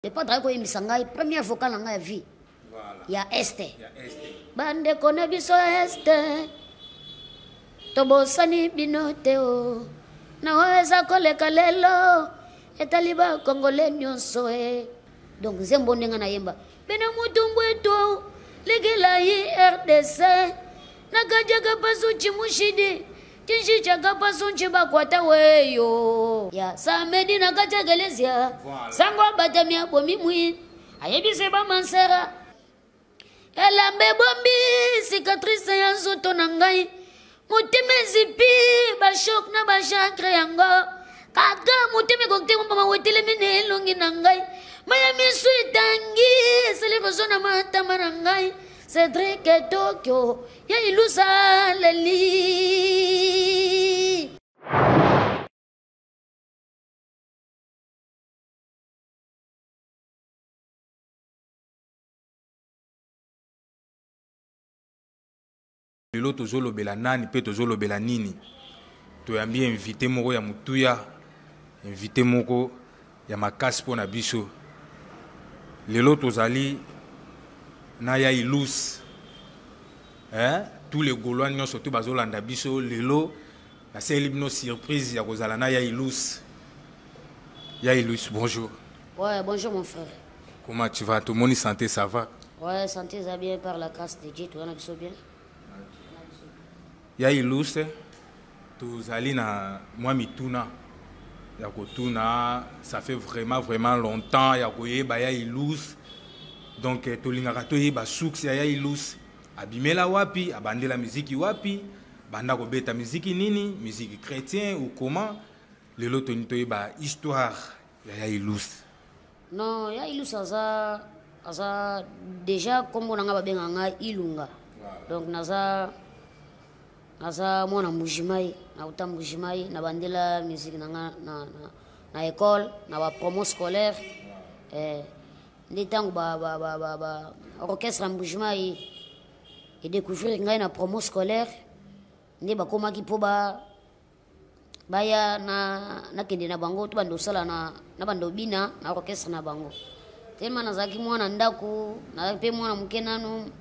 Le padre aye koyembisa ngai première vocal na ngai ya vie ya este. Bandeko na biso ya este, tobosani bino te o na oyo eza koleka lelo etali bakongole nyonso e. Donc nzembo ndenge nayemba bena mutumbu etu lekela yi RDC nakajaka pasu chimushidi Tinshi chaka pasunchi bakwata weyo ya samedi na kati ya eglezia sango abatami abomi mwi ayebisi bamansera elamba ebombi cicatrice ya nzoto na ngai motema ezipi bashok na bachakre yango kaka motema ekoki te kombama wetelemi na elongi na ngai maya miso etangi esali kozona matama na ngai Cédric Tokyo ya ilusa leli. Lelo tozolobela nani mpe tozolobela nini? Toyambi invité moko ya motuya, invité moko ya makasi mpo na biso. Lelo tozali na ya Ilus, hein? Tous les Gaulois nyonso to bazolanda biso lelo, nasaleli bino surprise ya kozala na ya Ilus. Ya Ilus, bonjour. Ouais, bonjour mon frère. Comment tu vas? Tout le monde santé, ça va? Ouais, santé ça bien par la grâce de Dieu, tout va bien. Ya Ilus, tozali na mwa mituna ya kotuna, ça fait vraiment vraiment longtemps ya koyeba ya Ilus. Donc tolingaka toyeba source ya ya Ilus, abimela wapi, abandela miziki wapi, banda kobeta miziki nini, miziki chrétien ou comment. Lelo toni toyeba histoire ya ya Ilus. Non, ya Ilus aza aza déjà kombo na nga babenga nga Ilunga. Donc naza naza mwana Mbujimai, nauta Mbujimai, na bandela musique na nga na, na, na école, na ba promo scolaire. Eh, nde ntango ba, ba, ba, ba, ba orchestre ya Mbujimai e découvrir ngai na promo scolaire, nde bakomaki mpo ba baya na nakende na bango to banda osala na na banda obina na orchestre na bango. Tellement nazalaki mwana ndako, nazalaki mpe mwana moke nanu,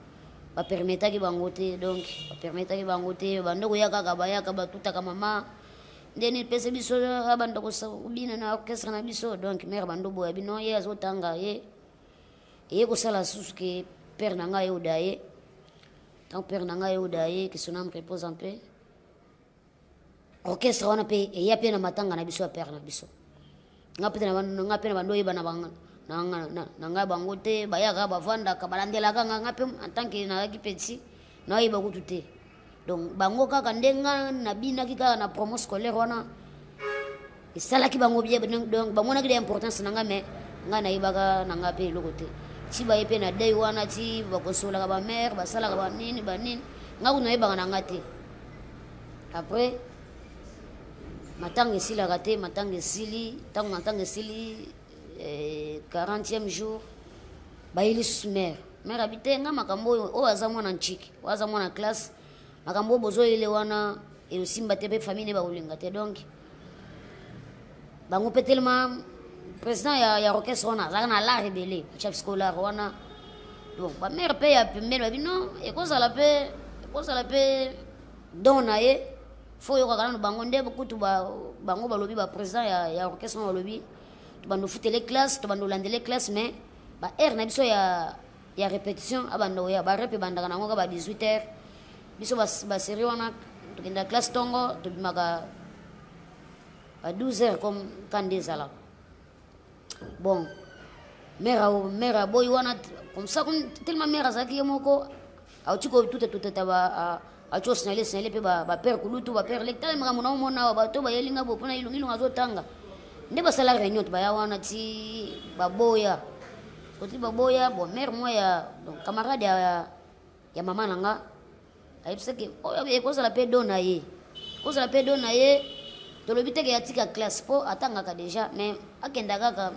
bapermetaki bango te. Donc bapermetaki bango te, banda koya kaka bayaka batutaka mama nde nini pesa biso abanda kobina na orchestre na biso. Donc mère bando boya bino ye azotanga ye eye kosala susu ke père na ngai oda ye. Tant père na ngai oda ye, que son âme repose en paix. Orchestre wana pe eya pe na matanga na biso ya père na biso. Nga pe na nga pe na bando yeba na banga na na na nga bango te, bayaka bavandaka balandelaka nga, nga pe en tant que nazalaki petit nayeba kutu te. Donc bango kaka nde nga nabinaki kaka na promo scolaire wana esalaki bango bien, donc bamonaki de importance na nga, mais nga nayebaka na nga pe eloko te. Ti baye pe na deuil wana, ti bakonsolaka ba mère, basalaka ba nini ba nini, nga kutu nayebaka na nga te. Après matanga esilaka te, matanga esili, ntango matanga esili, 40e jour baye lisusu mère. Mère abi te nga makambo oyo, oyo aza mwana ntshiki, oyo aza mwana classe, makambo oyo bozoyele wana eosimba te, pe famille ne bakolinga te. Donc bango pe tellement président ya orchestre wana azalaka na l'art ebele, chef scolaire wana. Donc ba mère pe ya pembeni babi non, ekozala pe, ekozala pe don na ye, faut yokaka nanu bango nde kutu ba, bango balobi ba président ya orchestre wana balobi to bando futele classe, to bando landele classe, mais ba heure na biso ya répétition abanda oya ba rep ebandaka nango ka ba 18 heures. Biso ba série wana tokenda classe tongo, tobimaka ba 12 heures comme kande ezalaka. Bon, mère mère aboyi wana comme ça, comme tellement mère azalaki ye moko auti kotuta tutata ba auti kosinale sinale mpe ba père kulutu, ba père leki, tala makambo na omona awa, bato bayelinga bo mpona ilunga ilunga azotanga. Nde basala réunion to baya wana ti baboya, koti baboya. Bon, mère moi ya donc camarade ya mama na nga ayebisaki oyo ekozala mpe don na ye, ekozala mpe don na ye. Tolobi teke ya tika classe mpo atangaka déjà, mais akenda kaka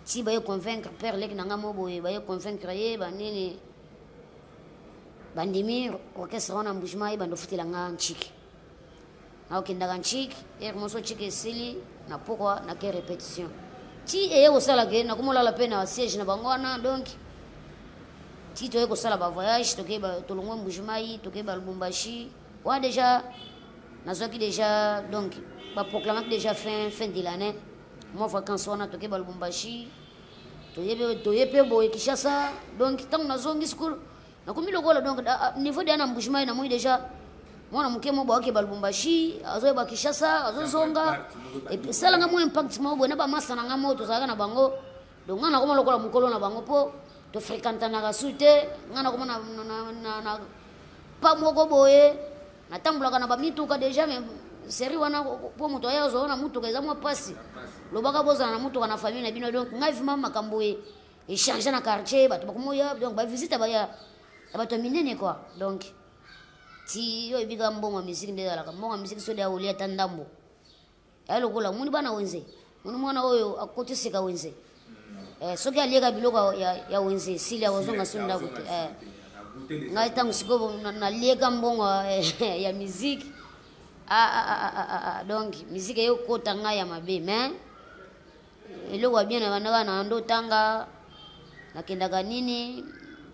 ti baye convaincre père leki na nga mo boye, baye convaincre ye banini, bandimi orchestre wana Mbujimai bando futela nga ntshiki. Nakokendaka ntshiki heure moso ntshiki esili na pokwa nake répétition. Ti eye kosala ke nakomolala mpe na siège na bango wana. Donc ti toye kosala bavoyage, toke tolongwe Mbujimai, toke balubumbashi wana déjà nazwaki déjà, donc baproclamaki déjà fin de l'année, mwa vacance wana toke balubumbashi, toye mpe boye Kinshasa. Donc ntango nazongi sikoyo, nakomi lokola, donc niveau deya na Mbujimai, namoni déjà mwana moke mo boake balubumbashi, azoyeba Kinshasa, azozonga, esalanga mwa impact moko boye na bamasa na nga mo tozalaka na bango. Donc nga nakoma lokola mokolo na bango, mpo tofréquentanaka su te. Nga nakoma na pa moko boye, natambolaka na bamituka déjà, mais série wana, mpo moto aya azwa na mutuka, eza mwa mpasi. Lobaka bozala na mutuka na famille na bino. Donc ngai vraiment makambo échange na quartier, bato bakomoya, donc bavisite ya bato ya minene quoi. Donc ti oyo ebika mbongo ya misiki nde ezalaka mbongo ya misiki, soki ya olia ata ndambo ya lokola moni bana wenze, moni mwana oyo akoti seka wenze, soki alieka biloko ya wenze, esili, akozonga so ndako te. Ngai ntango sikoyo nalieka mbongo ya miziki, donc miziki eyokota ngai ya mabe. Mais eloko ya bien na bandaka na ndo otanga, nakendaka nini,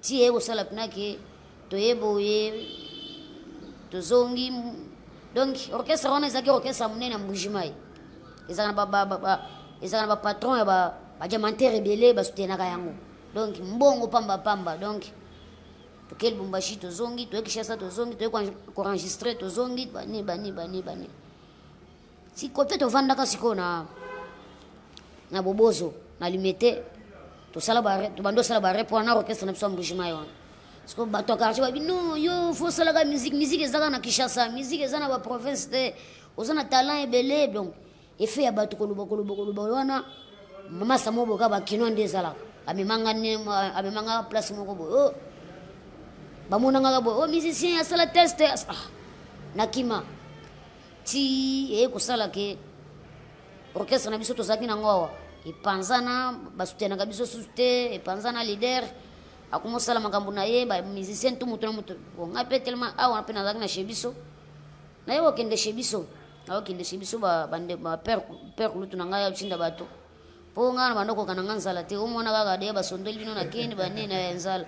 ti eye kosala mpena ke toye boye, tozongi. Donc orchestre wana ezalaki orchestre ya monene ya Mbujimai, ezalaka na bapatron ya badiamantere ebele basoutenaka yango. Donc mbongo pamba pamba. Donc toke Lubumbashi, tozongi, toye Kinshasa, tozongi, toye koenregistrer, tozongi, bani bani bani bani. Sikoyo mpe tovandaka sikoyo na Bobozo na Limete, tosala, tobandi osala barep wana, orchestre na biso ya Mbujimai wana. Sikoyo bato ya quartier babi: "Non, yo faut osalaka musique, musique ezaka na Kinshasa, musique eza na baprovince te, oza na talent ebele." Donc effet ya bato koloba koloba koloba wana, mama samo boka bakino nde ezalaka, amemanga amemanga place moko boye, oh, bamonangaka boye, oh, musicien asala test. Ah, nakima ti eye kosala ke orchestre na biso tozalaki nango awa epanzana, basoutenaka biso susu te, epanzana, leader akomosala makambo na ye, bamusicien tu moto na moto. Bon, ngai mpe tellement awa mpe nazalaki na chez biso, naye kokende chez biso, nakokende chez biso, bapère kulutu na ngai atinda bato, mpo ngai na banda koka na ngai nzala te. Omona kaka deya basondoli bino na kende banini na nzala,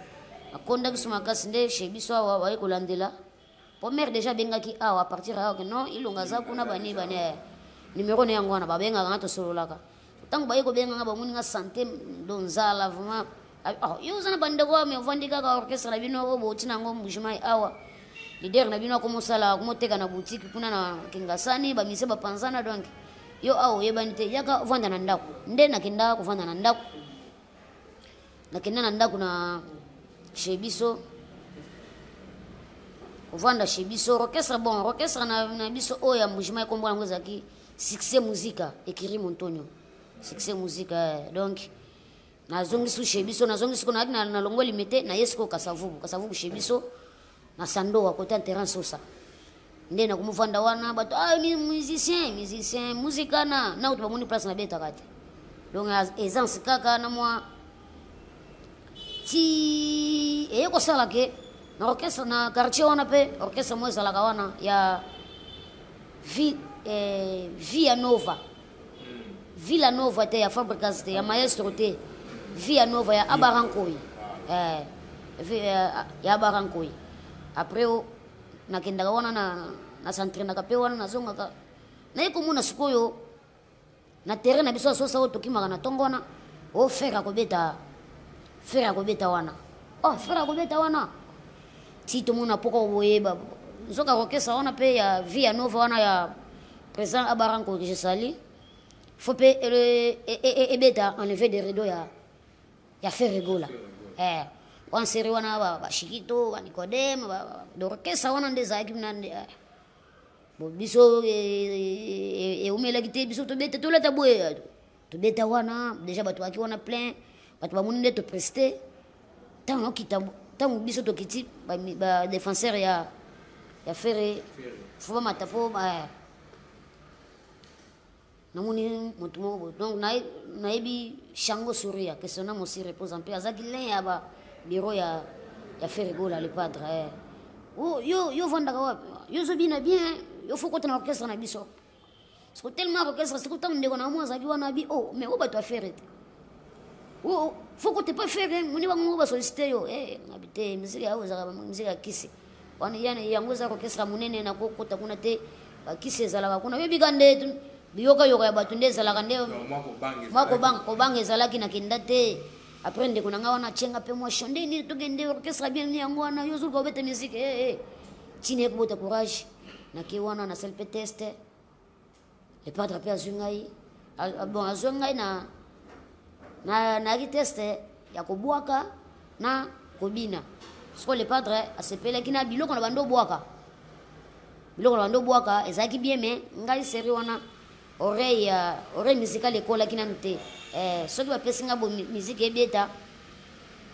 akonda biso makasi. Nde chez biso awa baye kolandela, po mare déjà abengaki awa à partir awa ke non, Ilonga aza kuna, bani bani, numéro na yango wana babengaka nga, tosololaka. Ntango baye kobenga nga, bamoni nga santé do nzala vraiment. Oh, yo oza na bandeko awa, mais ovandi kaka orchestre na bino oyo bouti nango Mbujimai awa, leader na bino akomosala, akomoteka na boutique kuna na Kingasani, bamise bapanzana. Donc yo awa oyebani te, yaka ovanda na ndako. Nde nakenda kovanda na ndako, nakenda na ndako na chez biso, kovanda chez biso orchestre. Bon, orchestre na biso oyo ya Mbujimai, kombo yango ezalaki Succès Musica, Ekiri Montonio, Succès Musica. Donc nazongi su chez biso, nazongi siko, nayaki nalongwa Limete, naye sikoyo Kasavubu, Kasavubu chez biso na Sandowa, côté ya terrain Sosa. Nde nakomofanda wana, bato: "Ah, musicien, musicien musika." Na kutu bamoni place nabetaka te. Donc aisance kaka na mwa ti eye kosala ke na orchestre na quartier wana mpe orchestre mo ezalaka wana ya Via Nova, Villa Nova te, ya Fabricas te, ya Maestro te, Via Nova ya Abarankoi, ya Abarankoi. Après nakendaka wana, na s'entraînaka mpe wana, nazongaka, naye komona sikoyo na terrain na biso asosa oyo tokimaka na ntongo wana, o Ferre akobeta, Ferre akobeta wana, oh, Ferre akobeta wana. Ti tomona poko boyeba, nzoka orchestre wana mpe ya Via Nova wana ya président Abaranko que je sali, faut mpe ebeta enlever de rideau ya Ferre Gola, wana série wana, bashikito, banicodeme, d'orchestre wana nde ezalaki na nde. Bon, biso eumelaki te, biso tobeta, tolata boye, tobeta wana déjà, bato baki wana plein, bato bamoni nde topreste. Ntango nakokita, ntango biso tokiti, badéfenseur ya Ferre faut bamata, mpo namoni motu moko boye. Donc nayebi Chango Souria, que son âme aussi repose en paix, azalaki l'un ya babureau ya Ferre Gola le Padre. Oh, yo vandaka wapi? Yo ozobina bien, yo faut kota na orchestre na biso. Siko tellement orchestre, siko ntango ndeko na mwa azalaki wana abi, oh, mais oyo bato ya Ferre te, oh, faut kote pa Ferre, moni bango moko basollicite yo. Eh, ngabi te, musique yayo ezalaka musique ya kisi wana, yana yango eza orchestre monene, nakokota kuna te, bakisi ezalaka kuna, oyebika nde biyokayoka ya bato nde ezalaka nde mwa kobanga ezalaki, nakenda te. Après ndeko na ngai wana atyenga mpe mwa sho, nde nini, tokende orchestre bien yango wana, yo ozoluka obeta musique, eh, eh. Ntina ekobota courage, nake wana, nasali mpe test, le padre mpe azwi ngai. Bon, azwi ngai na nayaki test ya kobwaka na kobina. Sikoyo le padre asepelaki na biloko na bando obwaka, biloko na bando obwaka ezalaki bien, mais ngai série wana oreille musicale ekolaki nanu te. Eh, soki bapesi nga bo musique ebeta,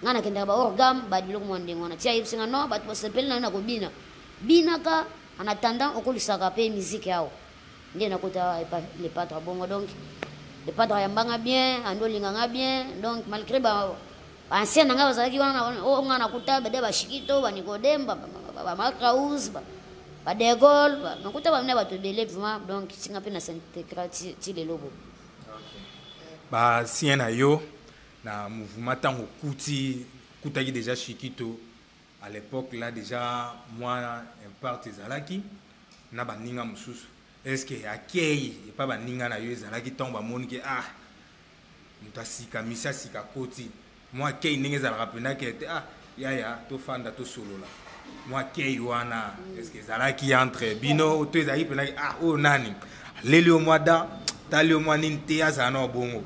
ngai nakendaka ba orgame, babiloko mwa ndenge wana. Ti ayebisi nga, non, bato basepeli nayo na kobina, binaka, en attendant okolisaka mpe musique awa. Nde nakota epa le padre bongo. Donc le padre ayambanga bien, andi olinganga bien. Donc malgré ba ancien na ngai bazalaki wana, oyo ngai nakuta bade, bashikito, banicodem, bamakraus, badegol, nakuta bamina bato ebele vraiment. Donc tinga mpe na s'intégrer ti lelo bo. Baancien na yo na mouvement, ntango okuti, okutaki déjà Shikito à l'époque là, déjà mwa impart ezalaki na baninga mosusu, est ce que akei epa baninga na yo ezalaki ntango bamoni ke ah, moto asika misi asika akoti, mwa akei ndenge ezalaka mpenza ke te, ah yaya, tofanda tosolola, mwa akei wana, est ce que ezalaki entre bino to ezalaki mpenza ke ah, oyo nani aleli yo mwa da tali yo mwa nini te, azala na bongo?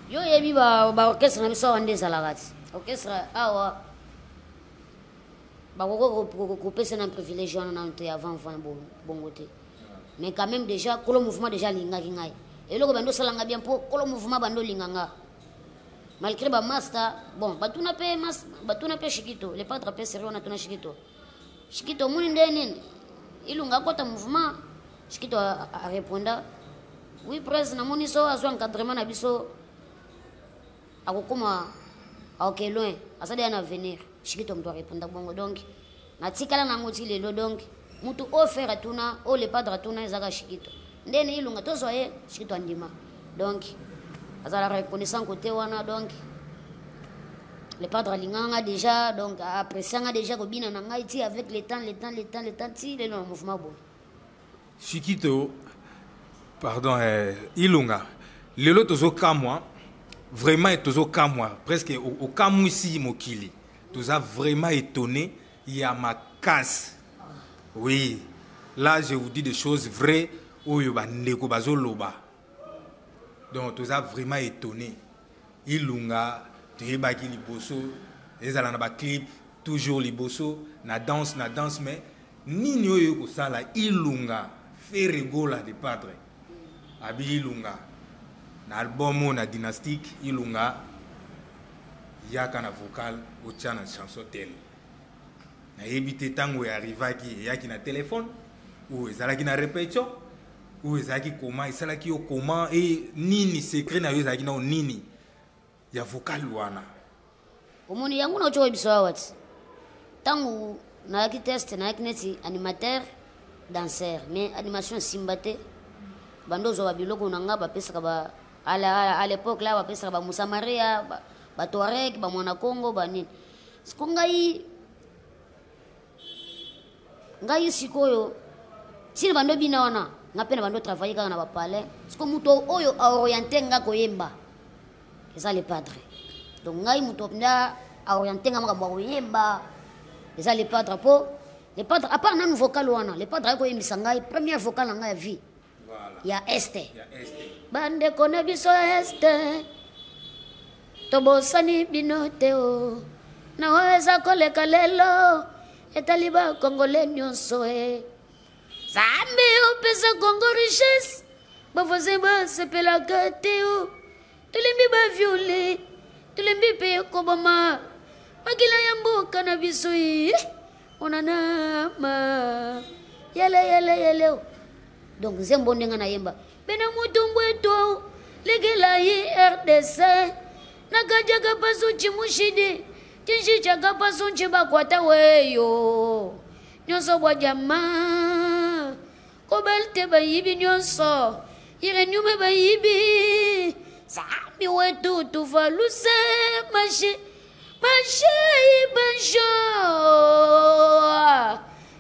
Yo oyebi baorchestre na biso awa nde ezalaka ti orchestre awa bakoki kopesa na privilège wana nano te, avant avant bongo te. Mais quand même déjà kolo mouvement déjà alingaki ngai, eloko bando osalanga bien, mpo kolo mouvement bando olinga nga malgré bamaster. Bon, batuna mpe, batuna mpe Shikito, le padre mpe seri wana, tuna Shikito, Shikito omoni nde nini Ilunga akɔta mouvement. Shikito areponda, oui prese, namoni so azwa encadrement na biso, akokoma, aoke loin, azali ya na avenir. Shikito moto areponda bongo. Donc natikala nango ti lelo. Donc mutu oyo Ferre atuna, oyo le padre atuna, ezaka Shikito, ndeni Ilunga tozwa ye, Shikito andima. Donc azala reconnaissant côté wana. Donc le padre alinganga déjà, donc apprécianga déjà kobina na ngai ti avec le temps, le temps, le temps, le temps, ti lelo na mouvement boye. Shikito, pardon, eh, Ilunga, lelo tozokamwa vraiment, tozokamwa presque, okamwisi mokili, toza vraiment étonné ya makasi. Oui, là je vous dis des choses vraies oyo bandeko bazoloba. Donc toza vraiment étonné. Ilunga toyebaki liboso ezala na baclip, toujours liboso na danse, na danse, mais nini oyo ekosala Ilunga, Ferre Gola de padre abi Ilunga na album oyo na dynastique, Ilunga yaka na vocal otya na chanson tel? Nayebi te ntango earrivaki, eyaki na telefone ou ezalaki na répétition ou ezalaki comment, esalaki yo comment e nini, secret na yo ezalaki nao nini ya vocal wana? Omoni yango na ocoka biso awa ti ntango nayaki test, nayaki neti animateur danseur, mais animation esimba te. Bando ozwa babiloko na nga, bapesaka ba à l'époque là, bapesaka bamusa maria, batuareg, bamwana Congo, banini. Siko ngai sikoyo ntina bando bina wana, nga mpe na bando travaille kaka na bapalais. Siko moto oyo aoriente nga koyemba eza le padre. Donc ngai moto mpenza aoriente nga makambo ya koyemba eza le padre, mpo le padre, à part nanu vocal wana, le padre aye koyembisa ngai première vocal na ngai ya vie ya este. Bandeko na biso ya este, tobosani bino te o na oyo eza koleka lelo, etali bakongole nyonso e. Nzambe opesa Kongo richesse, bavoisin basepelaka te o. Tolembi baviole, tolembi mpe koboma makila ya mboka na biso e, onanama yele yele yele o. Donc nzembo ndenge nayemba bena mutumbu etu lekela ye RDC nakajaka pasu chimushidi chinshi pasu nchibakwata weyo nyonso bwa jama kobel te bayibi nyonso. Iranium bayibi Zambi wetu tuvaluse mashi mashi banjo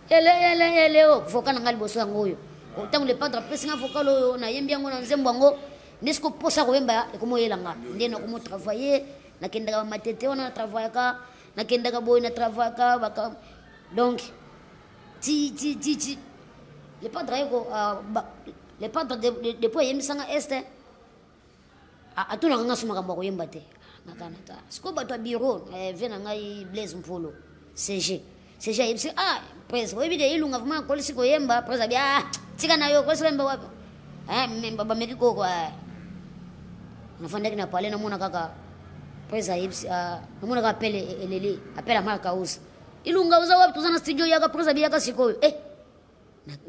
Ele ele ele o vocal na ngai liboso yango oyo. Ntango le padre apesi nga vocal oyo nayembi yango na nzembo yango nde siko posa koyemba ekomoyela nga nde nakomo travailler nakendaka bamatete wana na travaillaka nakendaka boye na travaillaka baka donc ti ti ti ti le padre aye ko le padre depuis ayembisa nga este atunaka nga so makambo ya koyemba te nakana ta sikoyo bato ya bureau eh, vie na ngai Blaise Mpolo CG CG ayebisi ah prince oyebi ke Ilunga vraiment akolisi koyemba. Prince abi ah tika na yo kolisi koyemba wapi eh, bameki koko eh. Nafandaki na palais, namona kaka prince ayebisi ah, namona kaka appel eleli, appel ya Mark House. Ilunga oza wapi? Toza na studio, yaka. Prince abi yaka sikoyo. Eh,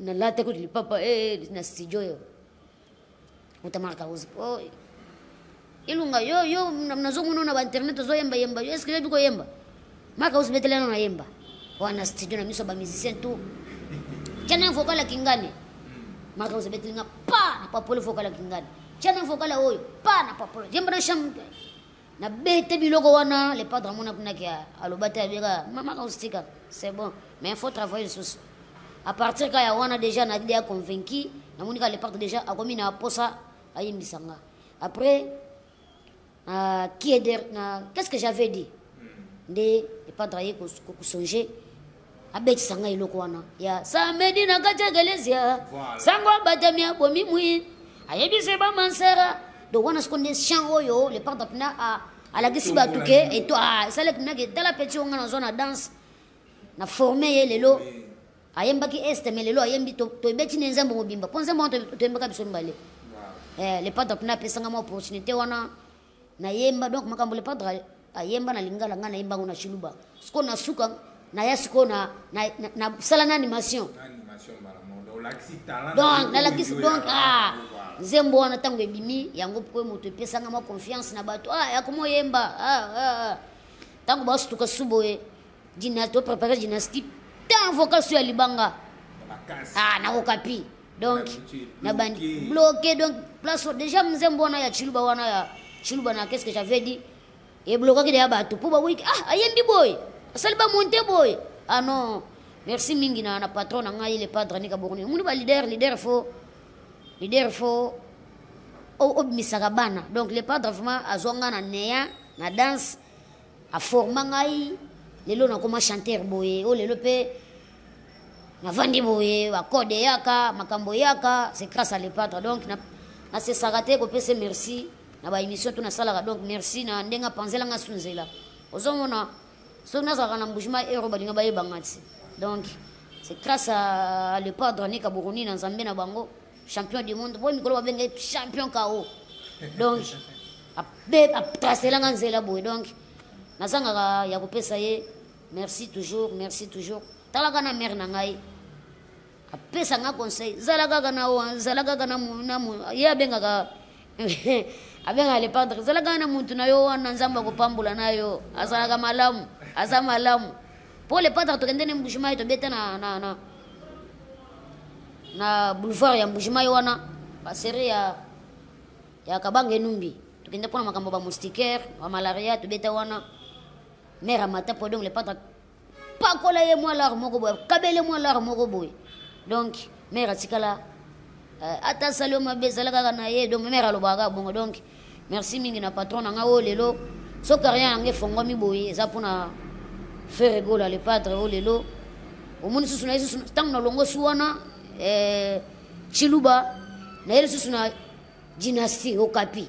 nalata kuti lipapa eh, na studio yo uta Mark House. Oh, Ilunga, yo yo nazomona na bainternet ozoyemba yemba yo, est-ce oyebi koyemba? Mark House betelana nayemba wana studio na miso ya bamusicien tout tiana vocal ya kingani. Mark House betelinga pa na papole vocal ya kingani, tiana vocal ya oyo pa na papole yemba na chambre nabete biloko wana. Le padre amona kunaki aloba te, abeka mama House tika, c'est bon, mais il faut travailler lisusu. À partir ka ya wana déjà na déjà convaincu, namoni ka le padre déjà akomi na posa ayembisa nga. Après qui est der na qu'est-ce que j'avais dit nde le padre aye kosonge abetisa ngai eloko wana ya samedi na kati ya eglezia. Sango abatami abomi mwi ayebisi bamansera. Donc wana siko nde chant oyo le padre mpena alakisi bato ke eto esalaki mpena ke tala petit oyo nga nazwa na danse na forme ye. Lelo ayembaki este, mais lelo ayembi toyebeti ne nzembo mobimba mpo nzembo wana toyembaka biso mibale. Le padre mpena apesanga mwa opportunité wana nayemba. Donc makambo le padre ayemba na lingala, ngai nayemba yango na chiluba. Sikoyo na suka naya sikoyo nasala na animation. Donc nalakisi donc ah, nzembo wana ntango ebimi yango mpo moto epesanga mwa confiance na bato ah, yakoma oyemba ah, ah, ah. Ntango basutuka su boye toprépare dynastie tan vocal su ya libanga ah, nakokapi. Donc nabandi bloqué. Donc place déjà nzembo wana ya chiluba wana ya chiluba na qu'est-ce que j'avais dit eblokaki deya bato mpo baboyiki ah ayembi boye asali bamonte boye. Ah non, merci mingi na patron na ngai le padre Nika Boroni. Omoni ba leader, leader faut obimisaka bana. Donc le padre vraiment azwa ngai na neya na danse, aforma ngai, lelo nakoma chanteur boye. Oyo lelo mpe navandi boye, bakode eyaka, makambo eyaka, c'est grâce à le padre. Donc nasesaka te kopesa merci na baémission to nasalaka. Donc merci na ndenge apanzelanga su nzela. Ozomona soki nazalaka na Mbujima ero balinga bayebanga ti. Donc c'est grâce à le padre Nika Boroni na Nzambe na bango champion du monde boye mikolo babenga champion kao. Donc atracelanga nzela boye. Donc nazangaka ya kopesa ye merci toujours, merci toujours. Talaka na mare na ngai apesa nga conseil, zala kaka na zala kaka na ye abengaka le padre, zala kaka na mutu na yo wana, Nzambe akopambola na yo, azalaka malamu, aza malamu. Mpo le padre tokende ne Mbujimai, tobeta na boulevard ya Mbujimai wana baserie ya Kabanga Enumbi, tokende mpona makambo bamoustiquaire bamalaria tobeta wana. Mare amata po donc le padre pakola ye mwa lare moko boye, kabele mwa lare moko boye. Donc mare atikala ata asali yo mabe, ezala kaka na ye. Donc mare alobaka kaka bongo. Donc merci mingi na patron na ngai oyo lelo so carrière yango efongwami boye eza mpona Ferre Gola le padre. Oyo lelo omoni susu na ye susu ntango nalongo su wana chiluba na ye lisusu na dynastie Okapi.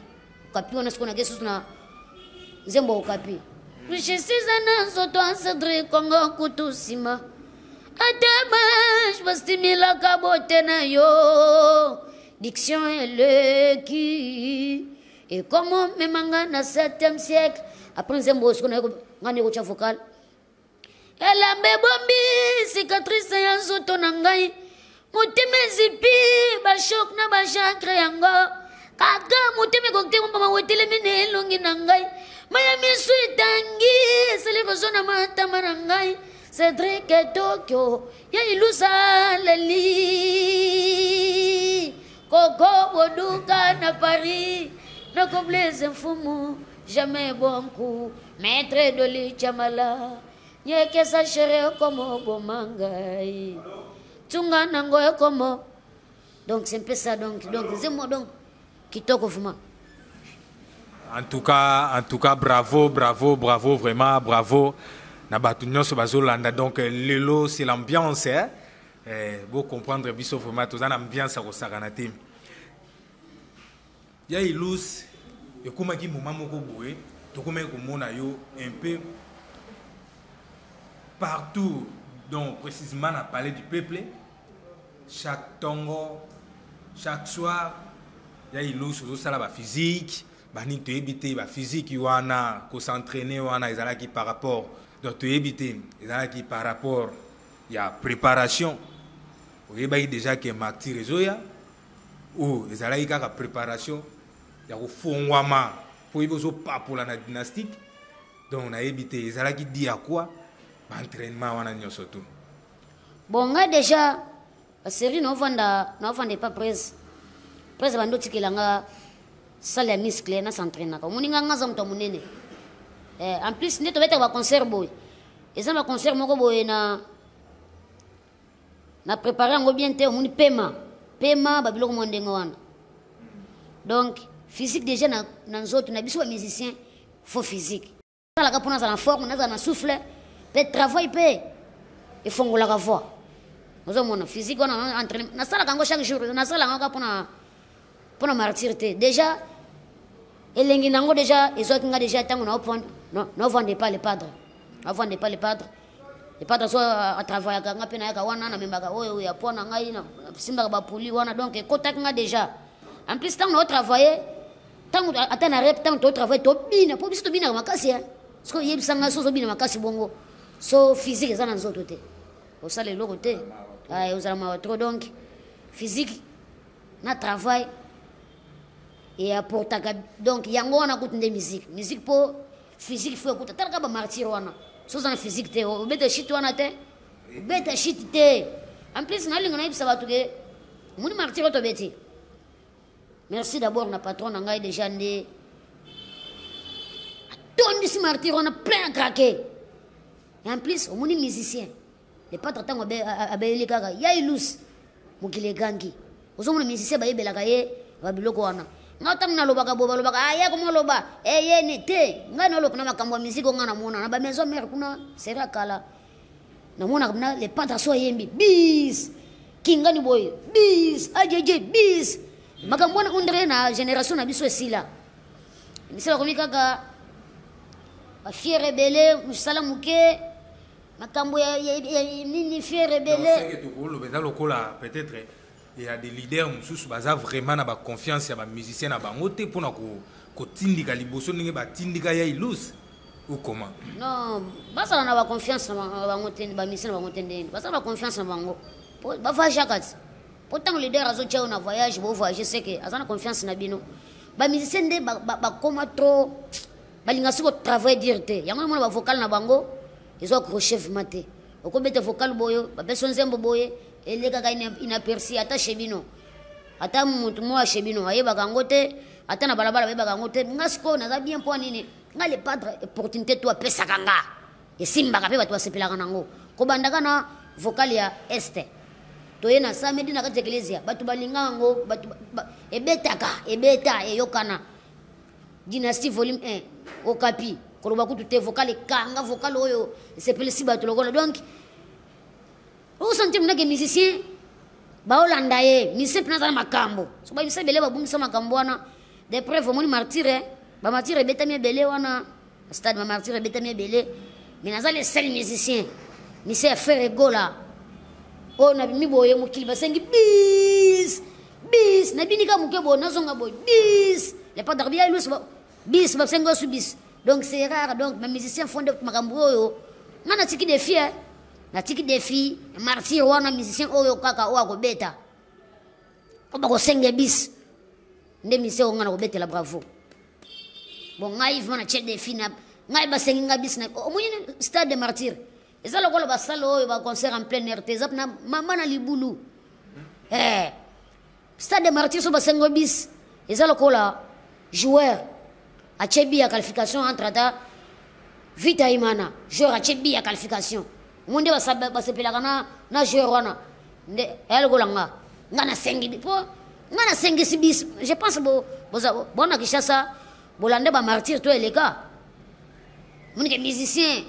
Okapi wana sikoyo nake susu na nzembo Okapi. Richesse eza na nzoto ya Cédric Kongo kutu nsima ata bage bastimilaka bote na yo diction eleki ekomo memanga na 7e siècle. Après nzembo oyo sikoyo nga nde kotya vocal elamba ebombi cicatrice ya nzoto na ngai, motema ezipi bachoc na bachagrin yango kaka motema ekoki te kombama wetelemi na elongi na ngai maya miso etangi esali kozwa na matama na ngai. Cédrik Tokyo ya ilusaleli. Koko boduka na Paris noko Blaise Mfumu jamais bonku maître Doli Chamala nyekesa chere okomo bomangai tunga nango ekomo. Donc c'est un peu ça. Donc nzembo donc kitoko vraiment. En tout cas, bravo, bravo, bravo, vraiment, bravo. Na bato nyonso bazolanda, donc lelo c'est l'ambiance, hein? Eh, bo comprendre biso vraiment, toza na ambiance ya kosakana te. Ya Ilus, ekomaki moment moko boye, tokomaki komona yo un peu partout, donc précisément na Palais du Peuple, chaque tongo, chaque soir, ya Ilus ozosala baphysique banini. Toyebi te baphysique wana, kos'entraîner wana ezalaki par rapport, donc toyebi te ezalaki par rapport ya préparation, oyebaki déjà ke martyr ezoya, ou ezalaki kaka préparation ya kofongwama mpo oyebi ozopapola na dynastique. Donc nayebi te ezalaki di ya quoi baentraînement wana nyonso tu. Bon, ngai déjà basérie naovanda epa prese prese, bando otikela nga salle ya muscle, nas'entraînaka. Omoni nga aza moto ya monene. En plus nde tobetaka baconcert boye, eza na baconcert moko boye na préparé yango bien te. Omoni pema pema babiloko mwa ndenge wana. Donc physique déjà na nzoto na biso bamusicien, faut physique salaka mpo nazala na forme, nazala na souffle mpe travail mpe efongolaka voix. Ozomona physique wana, entraînement nasalaka yango chaque jour, nasalaka yango kaka mpona martyr te. Déjà elengi nango déjà ezwaki nga déjà ntango naovanda epa le padre, naovanda epa le padre. Le padre so atravaillaka, nga mpe nayaka wana, namemaka oyo ya po na ngai, nasimbaka bapuli wana. Donc ekotaki nga déjà. En plus ntango naotravaille, ntango ata na rep, ntango totravaille, tobina, mpo biso tobinaka makasi. Soki oyebisa ngai so ozobina makasi bongo, so physique eza na nzoto te, osala eloko te, ozala mawa trop. Donc physique na travail eapportaka. Donc yango wana kutu nde musique mpo physique faut ekuta. Talaka bamartyr wana, so oza na physique te, obeta shit wana te, obeta shit te. En plus nalinga nayebisa bato ke omoni martyr oyo tobeti, merci d'abord na patron na ngai déjà nde atondisi martyr wana plein à craquer. Et en plus omoni musicien le padre, ntango abeleli kaka ya Ilus, mokili egangi. Ozomona musicien bayebelaka ye babiloko wana. Ngai ntango nalobaka boye, balobaka aya komoloba eyene te. Ngai naloba na makambo ya musique, ngai namona na bamaison mare kuna seri ya kala, namonaka na le padre so ayembi bis kingani boye, bis ajeje bis makambo wana. Ondre na génération na biso esila, misala bakomi kaka bafiere ebele, mosala moke, makambo ya nini, fiere ebele. Tokoloba eza lokola peut-être ya des leaders mosusu baza vraiment na baconfiance ya bamusicien na bango te mpona kotindika liboso ndenge batindika ya Ilus, ou comment? Non, bazala na baconfiance na bango te, bamusicien na bango te. Ndenge bazala baconfiance na bango, bavoyageaka ti po ntango leader azotia yo na voyage, bovoyage, seke aza na confiance na bino. Bamusicien nde bakóma trop, balinga soki kotravaille dire te. Yango namona bavocal na bango ezo accroche vraiment te. Okobeta vocal boyo, bapesi nzembo boye, elekaka inaperçu. Ata chez bino, ata motu moko chez bino ayebaka yango te, ata na balabala bayebaka yango te. Nga sikoyo naza bien mpo nini? Nga le padre, opportunité to apesaka nga esimbaka mpe bato basepelaka nango. Kobandaka na vocal ya este, toye na samedi na kati ya eklezia, bato balinga yango, bato ebetaka, ebeta, eyokana. Dynastie volume 1, Okapi, koloba kutu te, vocal ekanga, vocal oyo esepelisi bato lokola. Donc osentir ndenge musicien baolanda ye, musicien mpena aza na makambo. So bamusicien ebele babungisa makambo wana. De preuve, omoni martyr, bamartyr ebetami ebele wana, stade bamartyr ebetami ebele, mais naza le seul musicien, musicien ya Ferre Gola oyo nabimi boye, mokili basengi bis bis, nabini kaka moke boye, nazonga boye bis, le padre bia Elus bis, basengi osu bis. Donc c'est rare. Donc bamusicien fonde makambo oyo nga natiki défi, natiki défi martyr wana, musicien oyo kaka oyo akobeta oyo bakosenga bis, nde musicien oyo nga na kobetela bravo. Bon, ngai vraiment natie défi na ngai, basengi ngai bis na omoni stade de martyr eza lokola basala oyo baconcert en plein air te, eza na mama na libulu. Stade de Martyrs so basengo bis eza lokola joueur atie bi ya qualification entre ata Vita Imana joueur atie bi ya qualification mo nde basepelaka na, na joueur wana nde eya lokola nga nga nasengi bi po nga nasengisi bis. Je pense bo bona Kinshasa bolande ba martyr to eleka monike musicien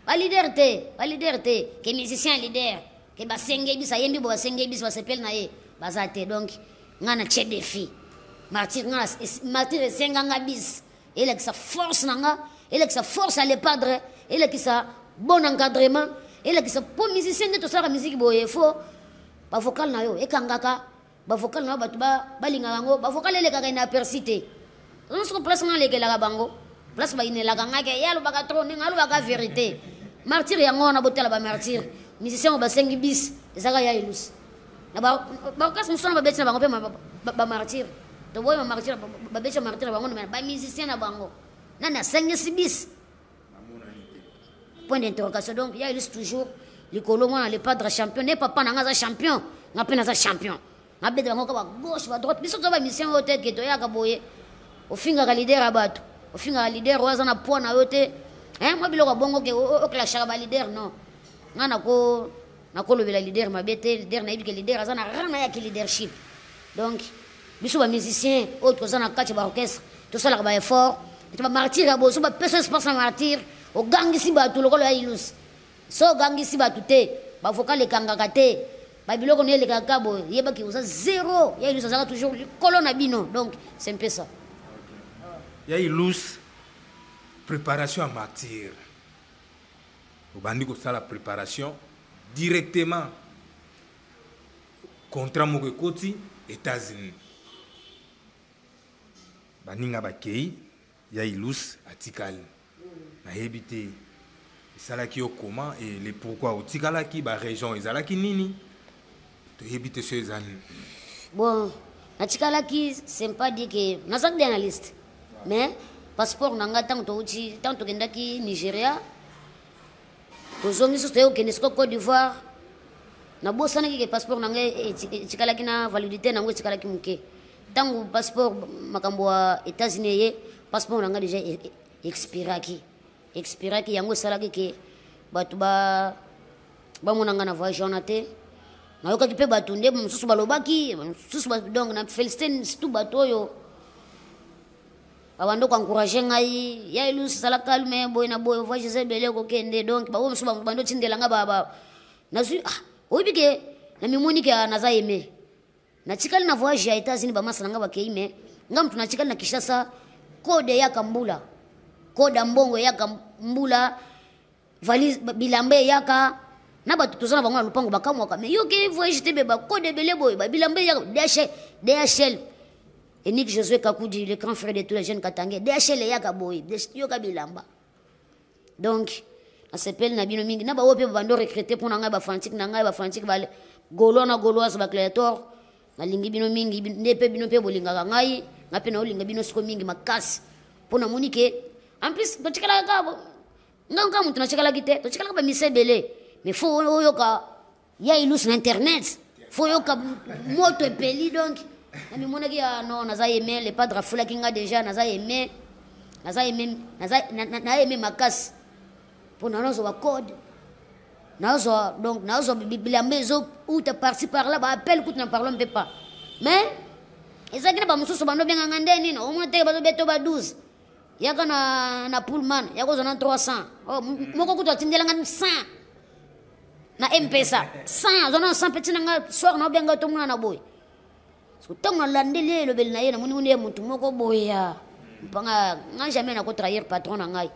ba leader te, ba leader te ke musicien leader ke basenge biso ayembi bo basenge biso basepeli na ye baza te. Donc nga na tie défi martyr, nga martyr esenga nga bis elakisa force na nga, elakisa force ya le padre, elakisa bon encadrement, elakisa po musicien nde tosalaka musique boye fo bavocal na yo ekangaka bavocal na yo bato balingaka yango, bavocal elekaka inaperçu te. Soko place nga alekelaka bango, place bayinelaka nga ke ye alobaka trop, ndenge alobaka vérité. Martyr yango wana, botala bamartyr musicien oyo basengi bis ezaka ya Elusi na bakasi mosusu wana babeti na bango mpe bamartyr toboyi bamartyr babeti bamartyr na bango na bamusicien na bango nani asengisi bis, point d'interrogation. Donc ya Elusi toujours likolo, mwana le padre champion ne papa na nga aza champion, nga mpe naza champion. Nabeta bango kaka gauche ba droite. Biso toza bamusicien oyo te ke toyaka boye ofingaka leader ya bato, ofingaka leader oyo aza na poids na yo te. Mwa biloko ya bongo ke oclashaka baleader, non. Nga nako nakolobela leader mabe te. Leader nayebi ke leader aza na rang na yaki leadership. Donc biso bamusicien oyo toza na kati ya baorchestre tosalaka baeffort ete bamartyr ya boso bapesa espace na martyr ogangisi bato lokola ya Ilus. So ogangisi bato te, bavocal ekangaka te, babiloko no elekaka boye, yebaki oza zéro. Ya Ilus azalaka toujours likolo na bino. Donc c'est un peu ça. Ya Ilus, préparation ya martyr obandi kosala préparation directement, contrat moko ekoti États-Unis, baninga bakei, ya Ilus atikali. Nayebi te esalaki yo comment et le pourquoi otikalaki, baraison ezalaki nini, toyebi te so eza nini. Bon, natikalaki, c'est pas dit que nazalaki bien na liste, mais passeport na ngai ntango touti, ntango tokendaki Nigeria, tozongi susu, toye kokende siko Côte d'Ivoire, nabosanaki ke passeport na ngai etikalaki na validité nango etikalaki moke. Ntango passeport makambo ya États-Unis eye, passeport na ngai déjà expiraki, expiraki. Yango esalaki ke bato bamona ngai na voyage wana te. Nayokaki mpe bato nde mosusu balobaki mosusu. Donc na félicité surtout bato oyo babanda koencourage ngai: ya Elus, sala calme, boye na boye, voyage eza ebele, kokende. Donc bango mosusu bando otindela nga nazwi. Ah, oyebi ke namimoni ke naza aimé, natikali na voyage ya États-Unis, bamasa na nga bakei, me nga mutu natikali na Kinshasa. Code eyaka mbula, code ya mbongo eyaka mbula, valise bilamba eyaka na bato toza na bango na lopango bakamwaka: me yo ke voyage te, be bacode ebele boye, babilamba eyaka DHL, DHL. Enik Josué Kakudi, le grand frère de tous les jeunes katangais, DHL eyaka boye, yoka bilamba. Donc nasepeli na bino mingi na baoyo mpe babando recruter mpo na ngai, bafantique na ngai, bafantique gaulois na gauloise, bacréator, nalingi bino mingi nde mpe bino mpe bolingaka ngai, ngai mpe naolinga bino siko mingi makasi mpo namoni ke en plus totikalaka kaka ngai kaka moto natikalaki te, totikalaka bamisa ebele. Mais faut oyoka ya Ilus na internet, faut oyoka moto epeli. Donc namimonaki ya non, naza aimé. Le padre afulaki nga déjà, naza aimé, naza aimé, naza aimé makasi mpo nazwa bacode, nazwa, donc nazwa bilamba ezouta par-ci par-là, baappel kutu na parlons mpe pas. Mais ezalaki na bamosusu bando obenganga nde nini, omona teke bazobeta ba 12 yaka na pullman ya kozwa na 300. Oh, moko kutu atindelanga 100 na M-Pesa, 100 azwa na 100 mpe ntina nga soir na obenga tomona na boye. So ntango nalandeli ye elobeli na ye, namoni moni ye motu moko boya mpanga nga jamais nakotrahir patron na ngai,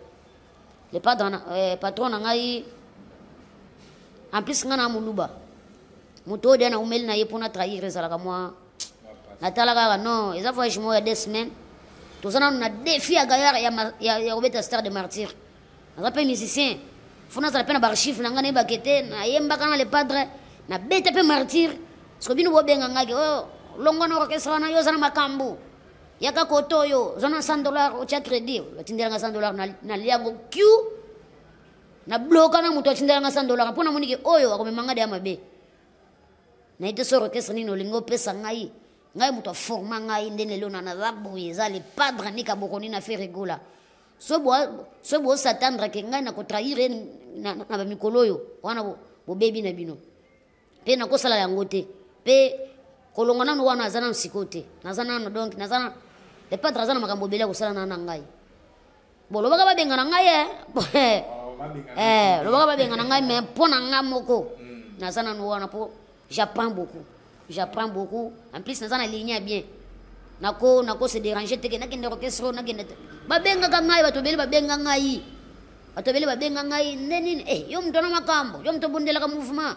le patron, patron na ngai. En plus nga na moluba moto oyo deya naumeli na ye mpona trahir ezalaka mwa natala kaka. Non, eza voyage moko ya 2 semaines, toza nanu na défi ya gaillard ya kobeta Stade de Martyr. Naza mpe musicien, fo nazala mpe na baarchive na ngai, nayebake te nayembaka na le padre, nabeta mpe martyr. Siko bino bobenga ngaki oyo longwa na orchestre wana, yo oza na makambo yaka koto oyo oza na 100 dollar, otya crédit, batindelanga 100 dollar, nalia yango q na bloka na moto atindelanga 100 dollar mpo namoniki oyo akomema nga deya mabe. Naye te so orchestre nini olingi opesa ngai. Ngai moto aforma ngai nde lelo na naza boye eza le padre Nika Bokoni na Ferre Gola. So bo so bo s'attendre que ngai na ko trahir ye na, na ba mikolo oyo wana bobebi na bino. Pe nakosala yango te. Pe kolonga nanu wana aza nanu sikoyo te. Naza nanu donc naza na le padre aza na makambo ebele ya kosala na na ngai. Bon lobaka babengana ngai eh. Eh, lobaka babengana ngai mais mpo na ngai moko naza nanu wana mpo j'apprends beaucoup. J'apprends beaucoup. En plus naza na ligne ya bien. Nako nako se déranger te ke nakende orchestre nakende te. Babengaka ngai bato ebele babenga ngai. Bato ebele babenga ngai nde nini eh yo moto na makambo, yo moto obondelaka mouvement.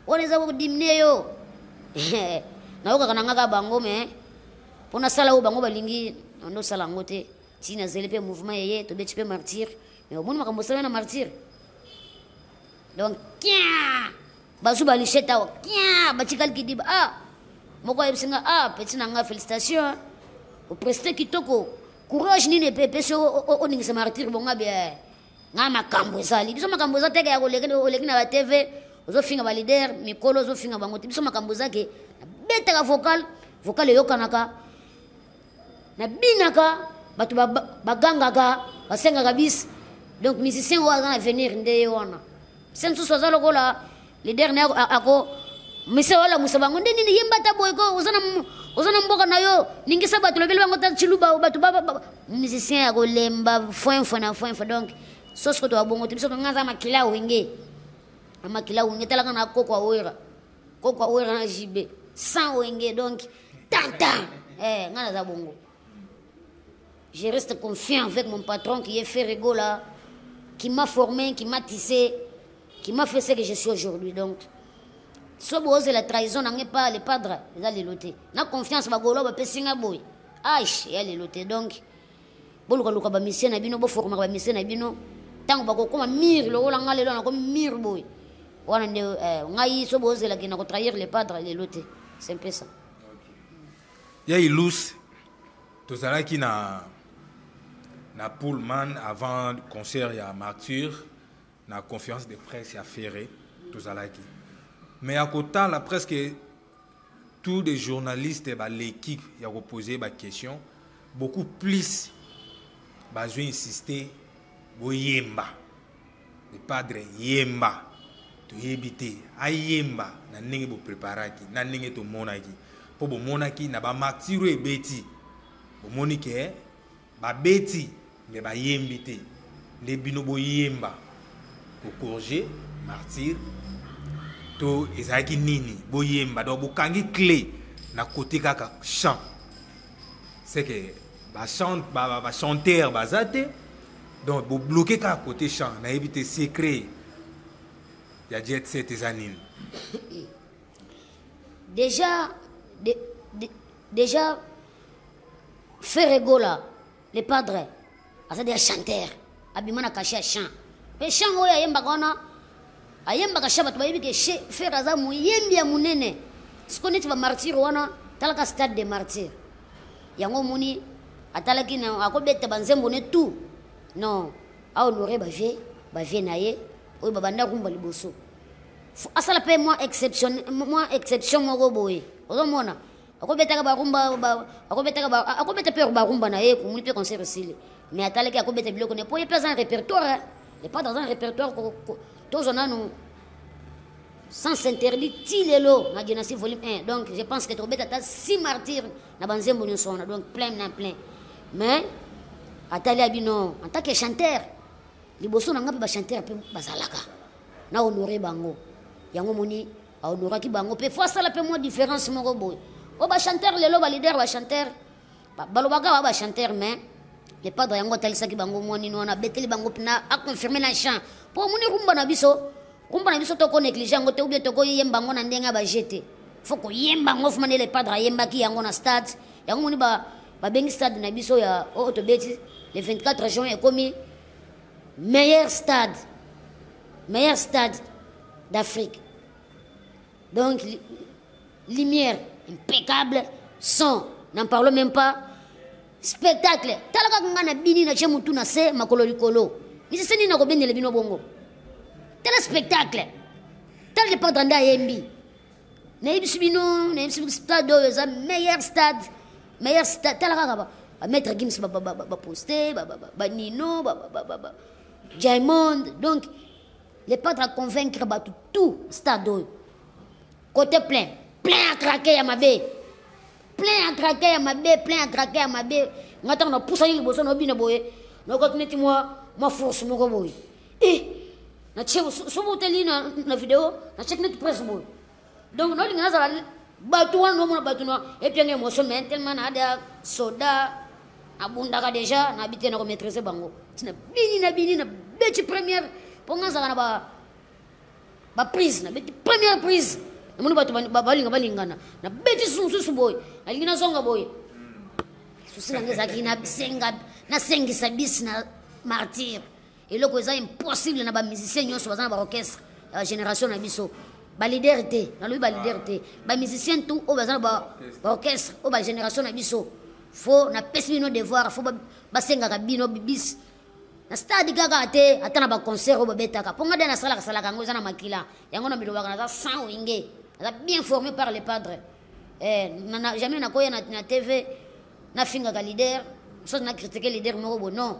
Wana eza ko diminuer yo. Nayokaka na nga kaka bango mais mpo nasala oyo bango balingi ndosala yango te. Ti nazeli mpe mouvement eye tobeti mpe martyr. Mais omoni makambo osalami na martyr. Donc kia bazwi balichete awa kia batikali kidiba ah moko ayebisi nga ah petit na nga félicitation opreste kitoko courage nini epe epesi oningisa martyr bonga bie nga makambo ezali biso makambo eza teke ya koleki oleki na batv ozofinga balider mikolo ozofinga bango te biso makambo eza ke nabetaka vocal vocal eyokanaka nabinaka bato bagangaka basengaka bis. Donc musicien oyo aza na avenir nde ye wana. Se mosusu aza lokola leader na ye ako musicien oyo alamusa bango nde nini yemba ata boye ko oza na mboka na yo ningisa bato lobeli bango ta tshiluba bato ba musicien ya kolemba foinfoin na foinfoin. Donc so sikoyo toya bongo te biso nga aza makila wenge makila wenge talaka na koko awera koko awera na JB sans wenge donc tantan eh nga naza bongo. Je reste confiant avec mon patron qui est Ferre Gola, qui m'a formé, qui m'a tissé, qui m'a fait ce que je suis aujourd'hui. Donc, so boze la trahison n'a pas le padre, eza lelo te. Na confiance ba golo ba pesinga boy. Aish, ya lelo te. Donc, boluka luka ba mission na bino, bo former ba mission na bino. Tango ba kokoma mire lokola nga lelo na komi mire boy. Wana nde ngai so boze la kina ko trahir le padre lelo te. C'est un peu ça. Ya Ilus, tozalaki na na Pullman avant concert ya Martyr na conférence de presse ya Ferré tozalaki. Mais à kotala presque tous les journalistes ba l'équipe ya ko poser ba questions beaucoup plus bazo insister boyemba. Le padre yemba toyebi te ayemba na ndenge bo préparaki na ndenge tomonaki po bomonaki na ba martyrs oyo ebeti bomoni ke babeti me bayembi te nde bino boyemba kocorriger martyr to ezalaki nini boyemba donc bokangi clé na côté kaka chant c'est que ba chante ba, ba chanteur baza te donc bo bloquer kaka côté chant nayebi te secret ya jet set eza nini. Déjà de, de, déjà Ferre Gola le padre aza déjà chanteur abima na cachet ya chant pe chant oyo ayembaka wana ayembaka chant bato bayebi ke Ferre aza moyembi ya monene sikoyo neti ba martyr wana talaka stade de martyr yango omoni atalaki na akobeta banzembo ne tout non ahonore bavie bavie na ye oyo babanda rumba liboso asala pe mwa exception mwa exception moko boye ozomona akobetaka barumba akobetaka akobeta pe barumba na ye komoni pe concert esili mais atalaki akobeta biloko ne po ye pe aza na répertoire le padre aza na répertoire tozwa nanu sans interdit ti lelo na dynastie volume 1 donc je pense que tokobeta ata 6 martyrs na banzembo nyonso wana donc plein na plein mais atali ya bino en tant que chanteur liboso na nga mpe bachanteur mpe bazalaka na honore bango yango moni ahonoraki bango mpe fo asala mpe mwa différence moko boye oyo bachanteur lelo baleader bachanteur balobaka ba bachanteur mais le padre yango atalisaki bango mwa nini wana abeteli bango mpena aconfirme na chant mpo omoni rumba na biso rumba na biso toko néglige yango te ou bien tokoyemba yango na ndenge ya baje te fo koyemba yango fuma nde le padre ayembaki yango na stade yango moni babengi stade na biso ya oyo tobeti le 24 juin ekomi meilleur stade d'Afrique. Donc lumière impeccable, son n'en parlons même pas, spectacle talaka nga na bini na tie mutu na se makolo likolo misese nini nakobendela bino bongo tala spectacle tala le padre nde ayembi Nayebisi bino, nayebisi bino stade oyo eza meilleur stade, meilleur stade. Tala kaka ba maître Gims ba poste, ba Nino, ba Diamond. Donc le padre a convaincre bato tout stade oyo. Côté plein, plein à craquer ya mabe. Plein à craquer ya mabe, plein à craquer ya mabe. Nga ntango napusani liboso na obina boye, nayoka neti mwa force moko boye. Eh, natie soki otali na video, natiaki neti presse boye. Donc naolinga nazala bato wana, nomona bato na epianga émotion, mais tellement na ada soda abundaka déjà, nayebi te na komaîtrise bango. Tina bini na bini na beti première, mpo nga nazalaka na ba prise, na beti première prise, namoni bato balinga balingana, na beti susu mosusu boye, nalingi nazonga boye. Susi nanga ezalaki nasengisa bisi na martyr. Eloko eza impossible na bamusicien nyonso baza na baorchestre ya génération na biso, baleader te, nalobi baleader te, bamusicien tout oyo baza na baorchestre oyo bagénération na biso, fo napesi bino devoir, fo basengaka bino bis na stade kaka te, ata na baconcert oyo babetaka. Mpo nga nde nasalaka salaka yango, eza na makila yango na bilobaka, naza sans wenge, naza bien formé par le padre. Jamais nakoya na TV nafingaka leader, soki na critique leader moko bo, non.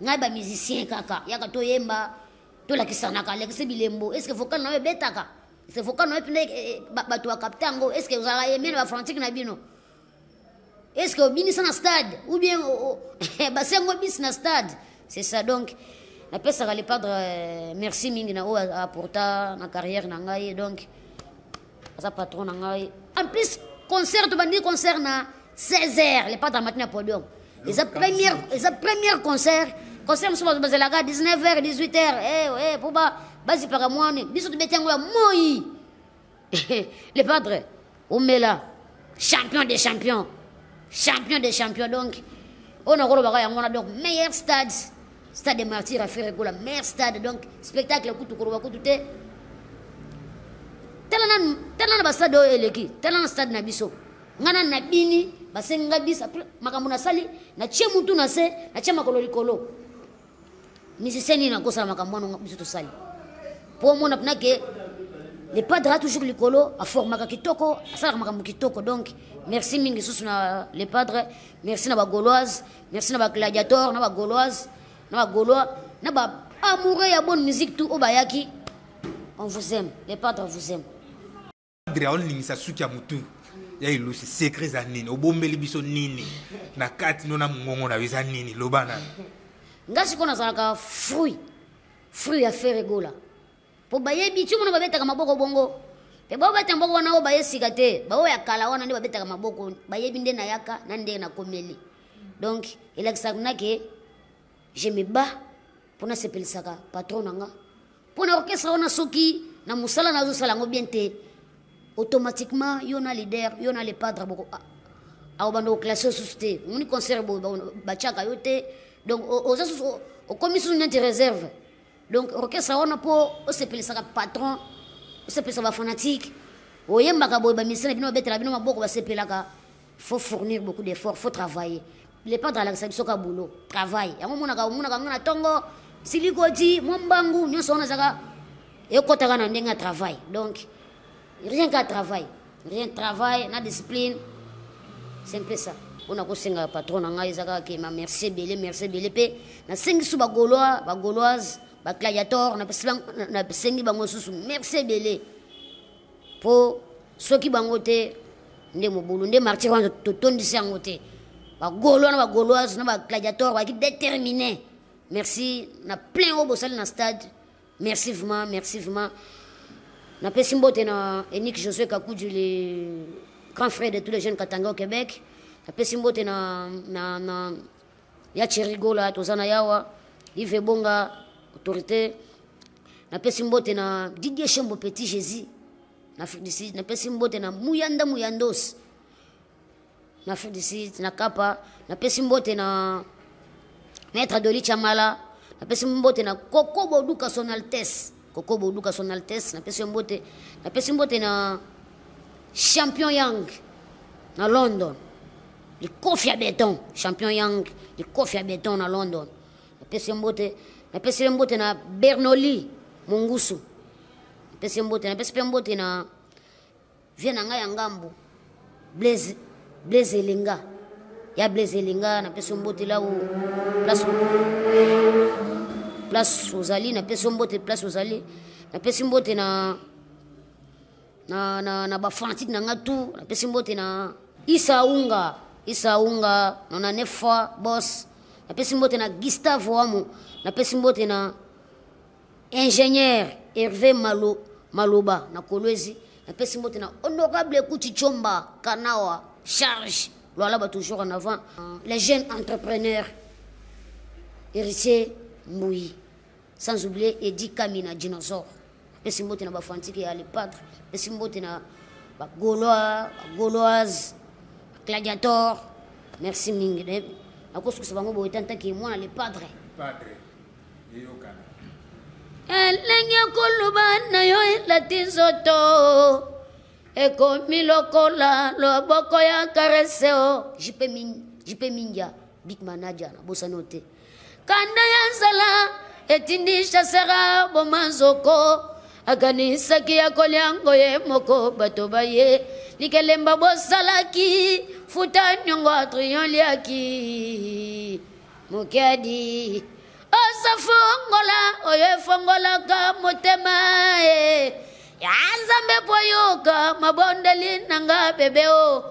Ngai bamusicien kaka yaka toyemba, tolakisanaka, alakisi bilembo. Est ce que vocal na yo ebetaka? Est ce que vocal na yo mpena bato bakapte yango? Est ce que ozalaka yemie na bafrantique na bino? Est ce que obinisa na stade ou bien basengo bisi na stade? C'est ça. Donc napesaka le padre merci mingi na oyo aporta na carrière na ngai. Donc aza patron na ngai. En plus, concert tobandi concert na 16 heures, le padre amati na podium. Eza première concert. Concert mosusu bato bazelaka 19 heures, 18 heures, po bazipaka mwane. Biso tobeti yango ya moi. Le padre omela, champion des champions, champion des champions. Donc oyo nakolobaka yango wana. Donc meilleur stade, stade de martyr ya Ferre Gola, meilleur stade. Donc spectacle kutu koloba kutu te. Tala na bastade oyo eleki, tala na stade na biso. Nga nani nabini, basengi nga bisa makambo nasali, natie mutu na se, natie makolo likolo. Musicien nini nakosala makambo wana biso tosali? Po omona mpena ke le padre a toujours likolo, aformaka kitoko, asalaka makambo kitoko. Donc merci mingi susu na le padre, merci na bagauloise, merci na bagladiator, na bagauloise, na bagaulois, na baamoureux ya bonne musique tout oyo bayaki. On vous aime, le padre vous aime. Padre aolingisa suki ya mutu ya ilusi, secret eza nini? Obombeli biso nini na kati no na mongongo na yo? Eza nini? Loba na Nga sikoyo nazalaka fruit ya Ferre Gola, po bayebi ti mona babetaka maboko bongo, mpe babeta maboko wana oyo baye sika te, baoyo ya kala wana nde babetaka maboko, bayebi nde nayaka na ndenge nakomeli. Donc elakisaka na ke je me bats mpo nasepelisaka patron na nga, mpo na orchestre wana. Soki na mosala nazosala yango bien te, automatiquement yo na leader, yo na le padre boko akobanda koclasser susu te. Omoni concert boye batiaka yo te, donc oza susu, okomi susu neti réserve. Donc orchestre wana, mpo osepelisaka patron, osepelisa bafanatique, oyembaka boye, bamisien na bino babetela bino maboko, basepelaka, faut fournir beaucoup d'efforts, faut travailler. Le padre alakisa biso ka boulot, travail. Yango omonaka ngo na ntongo silikoti mwa mbangu nyonso wana ezaka ekɔtaka na ndenge ya travail. Donc rien qu'à travail, rien, travail na discipline, c'est un peu ça. Mpona kosenga patron na ngai eza kaka ke ma merci ebele, merci ebele. Mpe nasengi su bagaulois, bagauloise, bagladiator, nasengi bango susu merci ebele, mpo soki bango te nde mobulu nde martyr wana totondisi yango te. Bagaulois na bagauloise na bagladiator baki déterminé. Merci na plein oyo bosali na stade. Merci vraiment, merci vraiment. Napesi mbote na Enik Josué Kakuju, le grand frère de tous les jeunes Katanga au Québec. Napesi mbote na ya Cherigola, toza na yawa Yves Bonga autorité. Napesi mbote na Didier Chembo, petit Jésus na Afrique du Sud. Napesi mbote na Muyanda Muyandos na Afrique du Sud na Kapa. Napesi mbote na Maître Doli Chamala. Napesi mbote na Koko Boduka, son altesse Koko Boduka, son altesse, napesi mbote. Napesi mbote na Champion Young na London, likofi ya béton, Champion Young, likofi ya béton na London, napesi mbote. Napesi mbote na Bernoli Mongusu, napesi mbote. Napesi mpe mbote na Vie na ngai ya ngambo Blaise Blaise Elenga ya Blaise Elenga napesi yo mbote là où place place ozali napesi yo mbote place ozali napesi mbote na na na, na bafanatique na nga tout napesi mbote na Issa Unga Issa Unga 99 fois boss napesi mbote na Gustave Wamo napesi mbote na Ingénieur Hervé Malo, Maloba na Kolwezi napesi mbote na honorable Kuti Chomba Kanawa charge Lualaba toujours en avant les jeunes entrepreneurs Héritier Mbouyi sans oublier Eddie Kamina dinosaure napesi mbote na bafantike ya Le Padre napesi mbote na bagaulois bagauloise gladiator merci mingi nakosukisa bango boye tantaki mwana Le Padre, Padre. Eyokana. Elengi ya koloba na yo elati nzoto ekomi lokola loboko ya karese o JP Mingia big manager nabosani yo te kanda ya nzala etindi chasera boma nzoko akanisaki ya koliango ye moko bato baye likelemba bosalaki futa niongo adrian liaki Mukiadi oza fongola oyo efongolaka motema e ya nzambe po yoka mabondeli na nga bebe o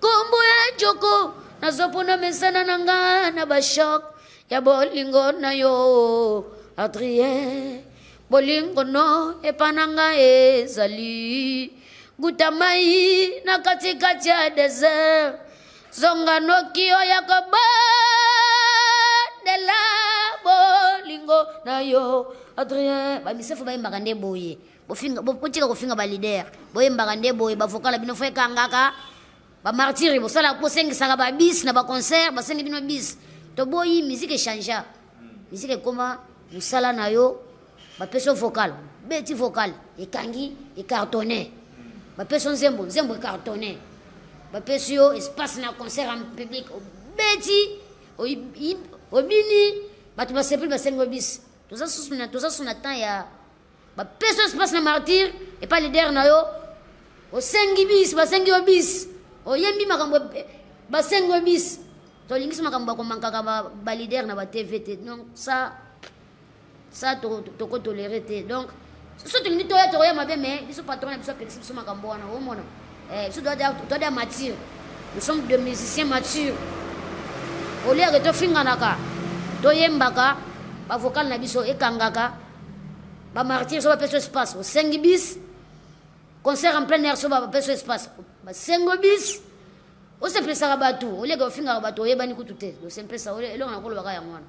kumbu ya joko nazopuna mesana na nga na bashok ya bolingo na yo adrien bolingo no epa na nga ezali guta mai na katikati ya desert Zonga noki oya kobondela bolingo na yo Adrien. Bamisefu bayembaka nde boye, botika kofinga ba leader, boyembaka nde boye, bavokala bino fo ekangaka bamartiri, bosala bosengisaka babis na baconcert, basengi bino bis. Toboyi musique echangea, musique ekoma mosala na yo, bapesi yo vocal, beti vocal ekangi ecartonne, bapesi yo nzembo, nzembo ecartonne, bapesi yo espace na concert en public, obeti obini, bato basepeli, basengi yo bis. Toza susu na toza susu na temps ya bapesi yo espace na martyr epa leader na yo, osengi bis, basengi yo bis, oyembi makambo, basengi yo bis. Tolingisi makambo bakomankaka ba leader na ba TV te, donc ça ça toko tolérer te. Donc so tolingi toya tokoya mabe, mais biso patron na biso apekisi biso makambo wana. Omona biso toda mature, nous sommes des musiciens matures. Oliaka tofinganaka, toyembaka bavocal na biso ekangaka bamartyr. So bapesi espace, osengi bis, concert en plein air, so bapesi espace, basengo bis, osepesaka bato. Oliaka ofingaka bato, oyebani kutu te, osepesa eloko na kolobaka yango wana.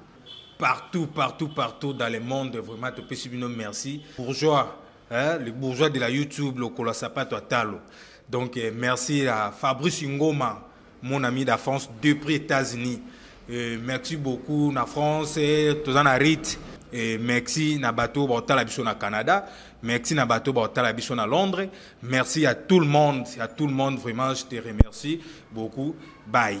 Partout, partout, partout dans le monde, vraiment, topesi bino merci. Bourgeois, hein, le bourgeois de la YouTube, le Kola Sapato Atalo. Donc, merci à Fabrice Ngoma, mon ami de la France, depuis États-Unis. Merci beaucoup na France, toza na Rit. Merci na bato baotala biso na Canada. Merci na bato baotala biso na Londres. Merci à tout le monde, à tout le monde, vraiment, je te remercie beaucoup. Bye.